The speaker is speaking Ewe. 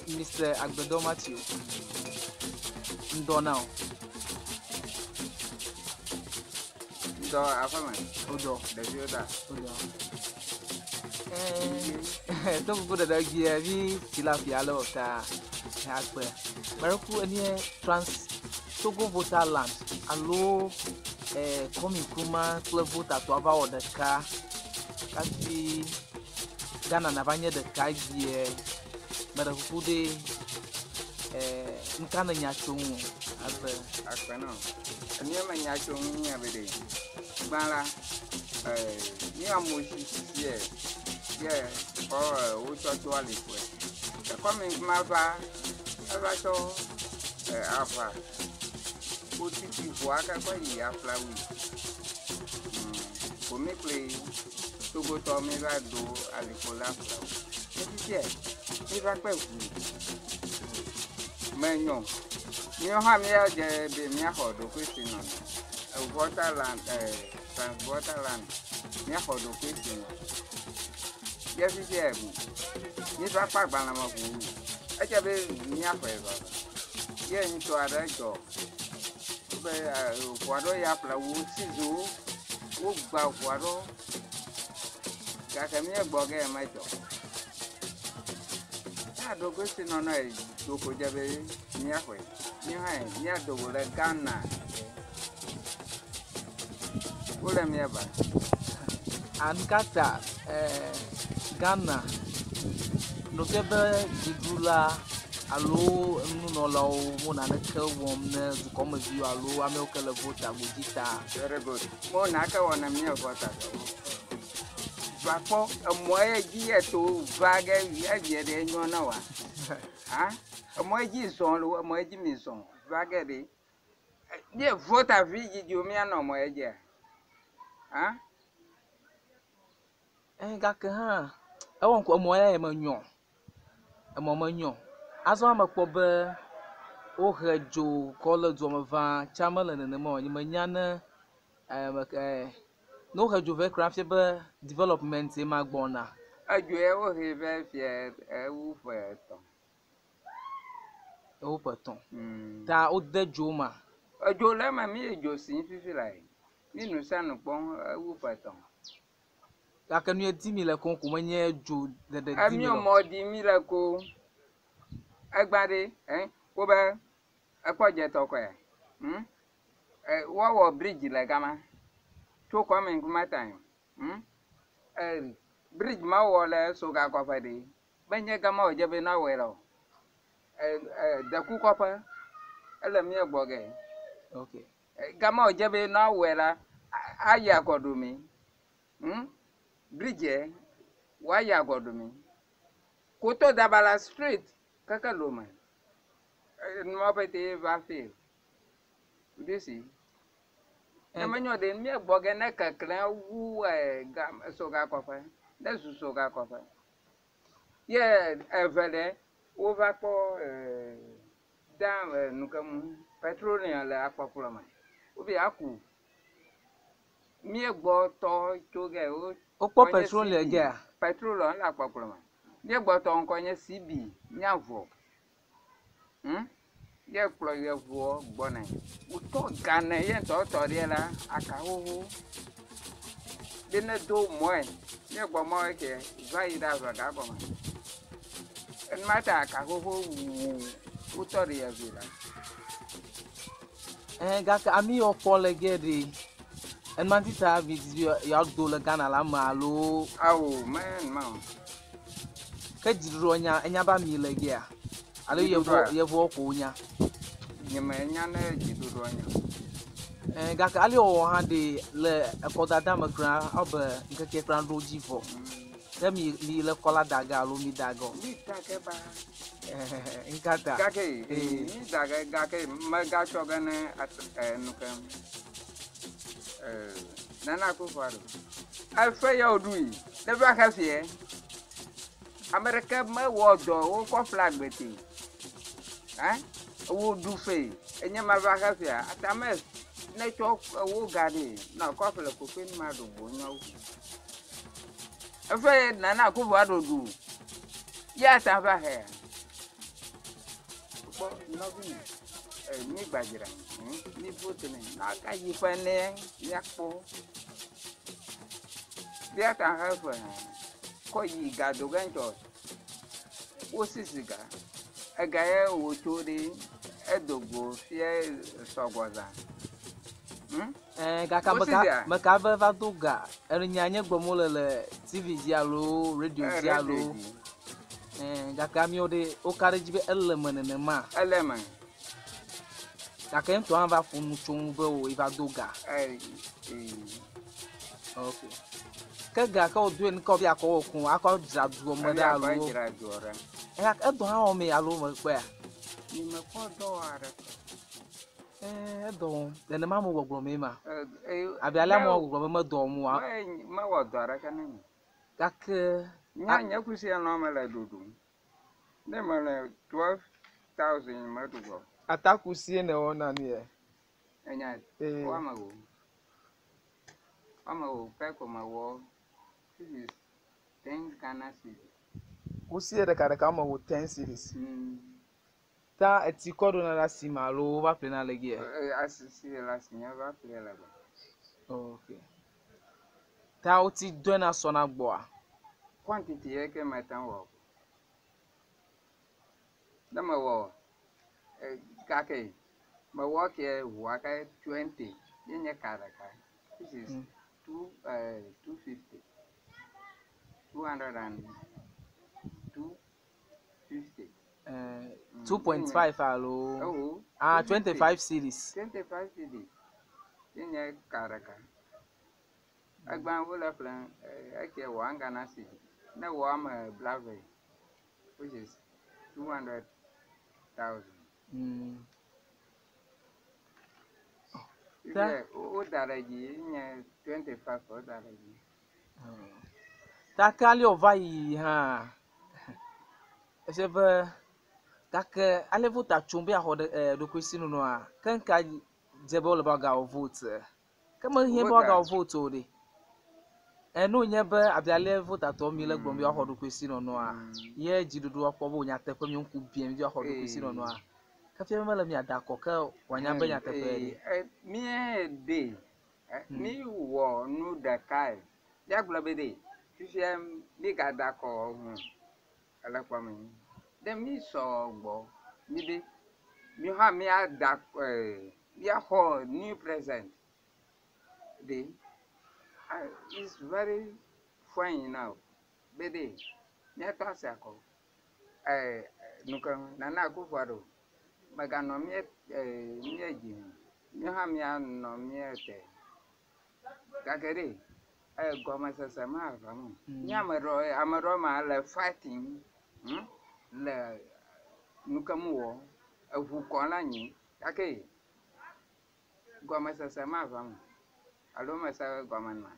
Mr. Agbedɔ Matthew. Ŋdɔ na o. Ŋdɔ aƒeme. Wodɔ. Ɖeviwo da. Wodɔ. Ɛɛ, to kuku ɖeɖe gbia vi si le afia ale o ta akpe. Mereku enye trans Togo Volta Land alo ɛɛ Kwame Nkrumah kple Volta tɔa va wɔ ɖeka hafi Ghana nava nye ɖeka gbie. Meɖe kuku ɖe ɛɛ nuka nènya tso ŋu abe? Akpe nɔ. Enu menya tso ŋu nye be ɖe gbã la, ɛɛ mi amewo sisi yɛ yɛ kɔ wotsɔ to aliƒoe. Ke Kwame Nkrumah va eva tsɔ aʋa wotiti ʋua ke kɔ yi Aflawui. Ko mi kple Togotɔ mi va do aliƒo le Aflawui. Fifia mi va kpe ʋu menyo. Míawo hã míadze be míaxɔ ɖokuisinɔnɔ. Volta land, Trans Volta land, míaxɔ ɖokuisinɔ. Ye fifia mi va kpe agbalẽ me ʋu. Edze be míaxɔe vava. Ye ŋutsu aɖe dzɔ be ʋu aɖewo ya ƒle wo siziwo wogba ʋu aɖewo gake míegbɔ ge medzɔ. Ya ɖokuisinɔnɔ do ko dze be míaxɔe. Míawo hã míado go le Ghana. Wole mía ba. Nuka ta Ghana nɔke be dziɖula alo nunɔlawo mo naneke wɔm ne dukɔmeviwo alo amewo ke le Volta godzi ta? Very good. Mo nake wɔ ne mía Volta tɔwo. Va kpɔ emɔ ye dzi eto va ge evia ɖe nyɔ na wa. Ha? Emɔ ye dzi zɔn lo, emɔ ye dzi mi zɔn va ge ɖe. Mía Volta vi dzidziwo míanɔ mɔ ye dzia? Ha? Gake hã ewɔ ŋku emɔ ya menyɔ. Emɔ menyɔ. Azɔ hã mekpɔ be wohe dzo kɔ le dua me va tsã mele nenema o. Nyemenya ne ne wohe dzo vɛ kura fia be development ye ma gbɔna. Edzo ya wohe vɛ fia ewu ƒe etɔ̃. Ewu ƒe etɔ̃. Ta wode dzo ma. Edzo le eme mi dzo sim fifi lae. Mi nu sia nu kpɔm ewu ƒe etɔ̃. Gake nu ye di mi le ko ko menye dzo ɖeɖe di mi Emiɔ le. mɔ di mi le ko. Egba ɖe, wobe ekpɔ dze tɔkɔe. Woawɔ bridge le gama. Tso Kwame Nkrumah time. Bridge ma wɔ le Soga kɔƒe ɖe. Menye gama wòdze be na wɔe le o. Dekukɔƒe ele mía gbɔ ge. Okay. Gama wòdze be na wɔe la ayi agɔɖome. Bridge woayi agɔɖome. Koto Dabala street keke lome. Nua pete va fail. Do you see? Ne menyo ɖe mía gbɔ ge ne keklẽ wu Soga kɔƒe. Ne zu Soga kɔƒe. Ye eve ɖe wova kpɔ dam nuke mu petroleum le akpɔkplɔ me. Wobe aku. Mía gbɔ tɔ tso ge wo. Wokpɔ petroleum gea? Petroleum le akpɔkplɔ me. Mía gbɔ tɔ ŋkɔ nye CB Nyavɔ. Ye kplɔ yevuɔ gbɔna. Wotɔ gane ye ŋutɔ tɔ ɖe la aka xoxo. Be ne do mɔe, mía gbɔ mɔ ke va yi ɖe aʋaga gɔme. Enuma ta aka xoxo wu wotɔ ɖe yevi la. Gake ami yiwo kpɔ le ge ɖe, enuma ŋuti ta mi di be yewoado le Ghana la me alo? Awo, me numa o. Ke dziɖuɖua nya, enya be ami le gea? Alo Dziɖuɖua? yevuwo ko wonya? Nye me nya ne dziɖuɖua nya. Gake ale wɔwɔ hã ɖe le ekɔdada me kura abe ŋkeke kura ɖo dzi vɔ. Ke mi le kɔ la da ge alo mi da ge o? Mi da ge ba. Nkata. Gake, mi da ge, gake megatsɔ ge ne nuke. Nana Akufo-Addo. Efe ya woɖui, ne va xe fie. Ame ɖeke mewɔ dɔ wokɔ ƒle agbete. Woɖu fe, enye ma va xe fia. Atame ne tsɔ wo ga ɖe, na kɔ ƒle kokoe nu ma ɖo bo nyawo. Efe Nana Akufo-Addo ɖu. Ya ta va xea. Kpɔ nɔvi mi gbadzra mi vote ne na ka yi ƒe ne miakpɔ. Biata he ƒe kɔ yi ga do ge ŋutɔ. Wosisi ga. Ega ye wotso ɖi edo go fie sɔgbɔ zã. Gake meka be va do ga. Enya nye gblɔm wole le TV dzi alo radio dzi alo. Gake amewo ɖe woka ɖe edzi be ele me nenema. Ele me. Gake ŋutɔ hã va ƒo nu tso ŋu be o eva do ga. Ok. Ke ga ke wodoe nu ke wobe akɔ wɔ kun akɔ dzra doɔ me ɖe alo. Akɔ dzra doɔ ɖe. Eya edɔ hã wɔm alo mekpɔea? Nye mekpɔ dɔ wɔ aɖeke. Edɔ wɔm. Nenema amewo gbɔgblɔ mee ma. Abe ale amewo gbɔgblɔ be medɔ wɔm oa. Mewɔ dɔ aɖeke ne nye. Gake. Nya nye kusi nɔ me le ɖuɖum. Ne mele 12,000 meɖu gbɔ. Atakusie ne wɔna ni yɛ. Enya woame wo. Woame wo pɛ ko mewɔ. This is 10 Ghana cedis. Kusie ɖeka ɖeka woame wo 10 cedis. Ta etsi kɔ ɖona ɖe asi me alo wova ƒlena le gia? Asisi le asi nye va ƒle le gbɔ. Ok. Ta woti dɔena sɔna gbɔa? Quantity ye ke mete ŋu wɔ. Ne mewɔ gake mewɔ ke ʋua ke 20 ye nye ka ɖeka. This is 250. 202 50. 2.5 alo? Oh. Ah, 25 cedis. 25 cedis. Ye nye ka ɖeka. Egbã wole ƒle eke 1 Ghana cedi. Ne wɔ ame 20, which is 200,000. Woda ɖe dzi nye 25 woda ɖe dzi. Ta ke ale wòva yi hã, ese be gake ale vota tsom be yaxɔ ɖokuisinunɔa, ke ŋka dze be wole be woagawɔ vote? Ke mehiã be woagawɔ vote o ɖe. Enu nye be abe ale votatɔwo mi le gblɔm be woaxɔ ɖokuisinɔnɔa, ye dziɖuɖua kpɔ be nyateƒe mi ŋku biam be woaxɔ ɖokuisinɔnɔa. Ke fia be mele mia da akɔ ke wòanya be nyateƒe ɖe. Míeɖe mi wɔ nu ɖekae. Míagblɔ be ɖe fifia mi gada akɔ ŋu ele kpɔ me. Ɖe mi sɔgbɔ mi be mi hã míada míaxɔ new president. Ɖe it's very fine now. Be ɖe míatɔ asi akɔ. Nuke Nana Akufo-Addo meganɔ mía mía dzi mi hã míanɔ mía te. Gake ɖe gɔmesese ma va me. Nye ame ɖewo ame ɖewo ma le fighting le nuke mu wɔ eʋu kɔm le anyi gake gɔmesese ma va me alo mese gɔme na.